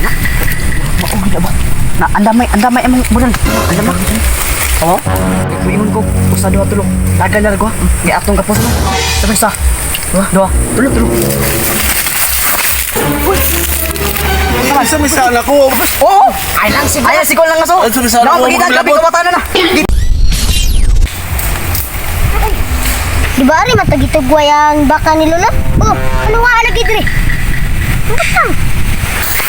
Ana. Mao gid ba? Na andamay andamay among bulan. Andamay. Oo. Muingon ko usa, duha, tulo. Dagan na ko. Ngay atong kapos na. Sabay sa. Duha, duha, tulo, tulo. Uy. Sa may sala ko. Oo! Ay lang si Ay si lang aso. Ay, sabi sa Naon ako, pagita gabi maglabot. kabataan na. Di ba ari matagitugway ang baka ni Lola? Oh, ano nga lagi dire? Ang butang.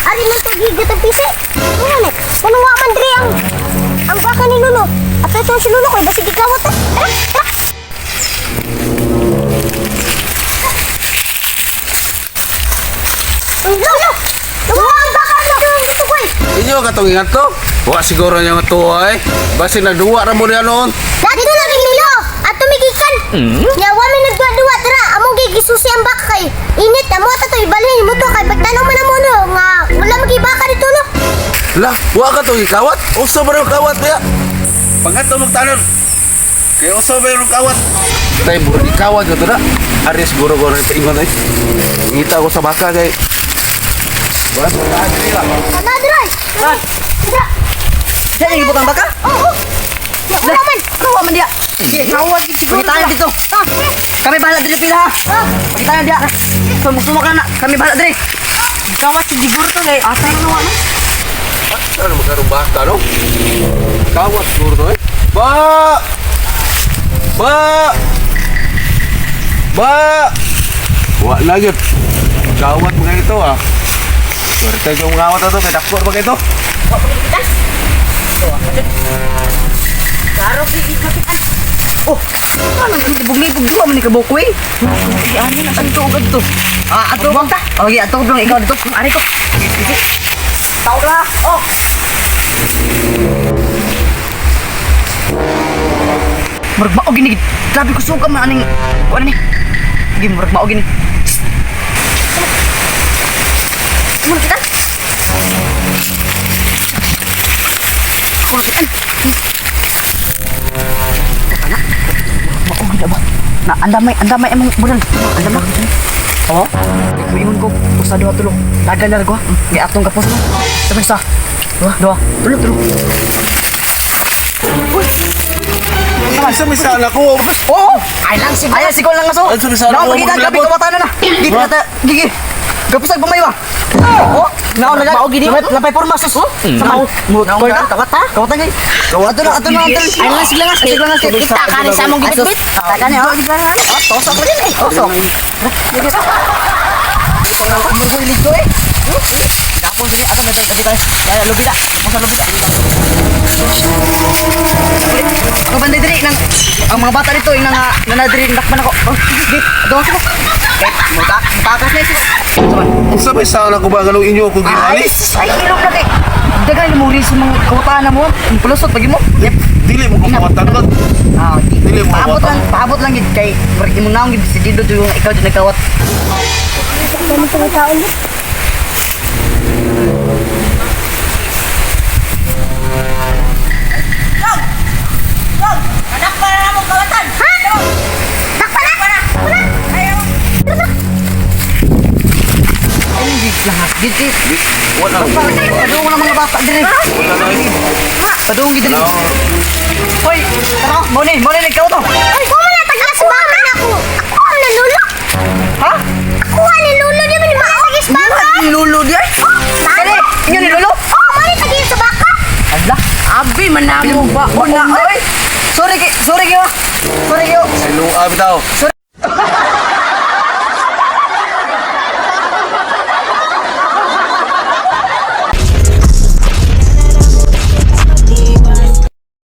Ari man to gigot ang pisi. Ano ni? Ano nga man dire ang baka ni Lolo? At ito si Lolo kay basig gikawat eh. Tara, tara. Uy, Lolo! Lolo, ang baka ni Lolo gitugway. Inyo katong ingat to. Wa siguro niya nga tuwa eh. Basi nagduwa ra mo niya noon. Dati na lagi nilo at tumigikan. Nya wa mi nagduwa-duwa tara among gigisusi ang baka kay init amo ta to ibalhin mo to kay pagtanong man amo no nga wala magi baka dito no. Lah, wa ka to gikawat. Uso ba rin kawat niya? Pangato magtanon. Kay uso ba rin kawat? Tay mura di kawat ka to na. Ari siguro ko na ingon eh. Ngita ko sa baka kay. Wala sa diri lang. Ana dry. Ah. Dra. Diyan yung gibutang baka? Oh, oh. Nya wala man. Kawa man diya. Kawat gid siguro. Pagitanan dito. Ah. Kami bahala diri pila ha. Ah. Pagitanan diya. So musumak na na. Kami bahala diri. Kawat siguro to kay asa na nawa man. Ano magkaroon baka no? Kawat siguro to eh. Ba! Ba! Ba! Wa na gyud. Kawat mga ito ah. Swerte yung kawat ato kay dakpo ba ito? Klaro gid ikapitan. Oh, ano libog-libog duwa man ni kabuk eh. Ay, ano na ato ug adto. Ah, ato bang ta? Oh, sige, ato bang ikaw dito. Ari ko. Sige. Tawag lang. Oh. Murag mao gini. Grabe ko suka man aning kuan ni. Sige, murag mao gini. Muna kita. Ako na kita. Mao gid ba? Na andamay andamay among bulan. Andamay. Oo. Muingon ko usa, duha, tulo. Dagan na ko. Ngay atong kapos na. Sabay sa. Duha, duha, tulo, tulo. Uy. Sa may sala ko. Oo! Ay lang si Ay si lang aso. Ay, sabi sa Naon ako, pagita gabi maglabot. kabataan na na. Gigi na ta. Gigi. Gapusag pamayo ah. Oh, naon na mao gini. Lapay porma sus. Sa mao. Mo kawat ha. Kawatan kay. Ato na ato na ato. Ay lang sige lang. Sige lang sige. Kita ka ni sa among gibitbit. Taka ni oh. Oh, tosok ko din eh. Tosok. Murgo ilig eh. Gapon diri ato na dito. Kaya lubi na. Sa lubi na. Ako banday diri nang ang mga bata dito inang nga diri nakman ako. Oh, sige. Ato ako. Eh, mutak, mutakas na sila. Sa may sala ko ba ganung inyo ko Ay, ginani? ay ilog na kay. Dagan mo rin sa mga kawataan na mo. Ang pulusot pagi mo. Yep. Dili mo kawatan ko. Ah, di. Dili mo Paabot kawatan. lang, paabot lang gid kay murag imong naong gid si Dido yung ikaw jud nagkawat. Dami sa tao ni. Anak para na mong kawatan. Ha? Dakpa na. Wala. Ay, hindi lang. Gid gid. Wala. Padung na mga bata diri. Wala na. Padung gid diri. Hoy, tara, mo ni nagkawat to. Ay, ko man tagas baka na ako. Ako ni Lolo. Ha? Ako ni Lolo di man maatagis baka. Ni Lolo di ay. Kani, inyo ni Lolo? Oh, mali tagis sa baka. Ala, Abi manamo ba? na oy. Sorry kay, sorry kayo. Sorry kayo. Ay luwa bitaw. Sorry.